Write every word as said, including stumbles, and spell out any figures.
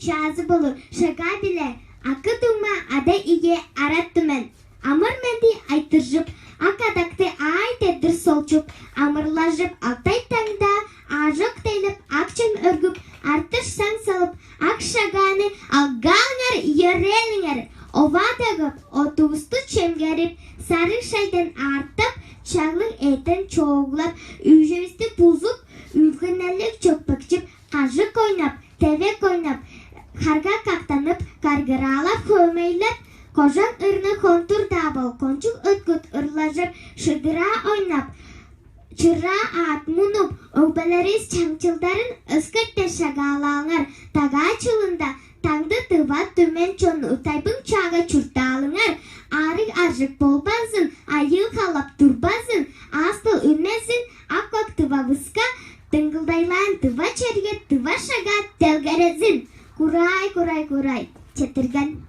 Чаазы болур шагаа-биле акы-дуңма, ада-ие арат-түмен. Амыр-менди айтыржып, ак адакты аай-дедир солчуп, амырлажып, алтай таңда аажок тейлеп, ак чем өргүп, артыш саң салып, ак шагааны алгаалыңар, йөрээлиңер. Оваа дагып, отувусту чемгерип, сарыг шайдан аартап, чаглыг эъттен чооглап, үүжевисти бузуп, үүлгеннерлиг чөкпекчип, кажык ойнап, тевек ойнап, харга кактанып, каргыраалап, хөөмейлеп, кожан ырны хонтур-даа бол, кончуг өткүт ырлажып, шыдыраа ойнап, чыраа аът мунуп, өгбелеривис чаңчылдарын өскерте шагаалааңар. Дагаа чылында таңды тыва түмен чонну тайбың чаага чурттаалыңар. Аарыг-аржык болбазын, айыыл халап турбазын, аас-дыл үнмезин, ак-көк тывавыска дыңгылдайлаан тыва черге тыва шагаа делгерезин. Курай, курай, курай, четтирген.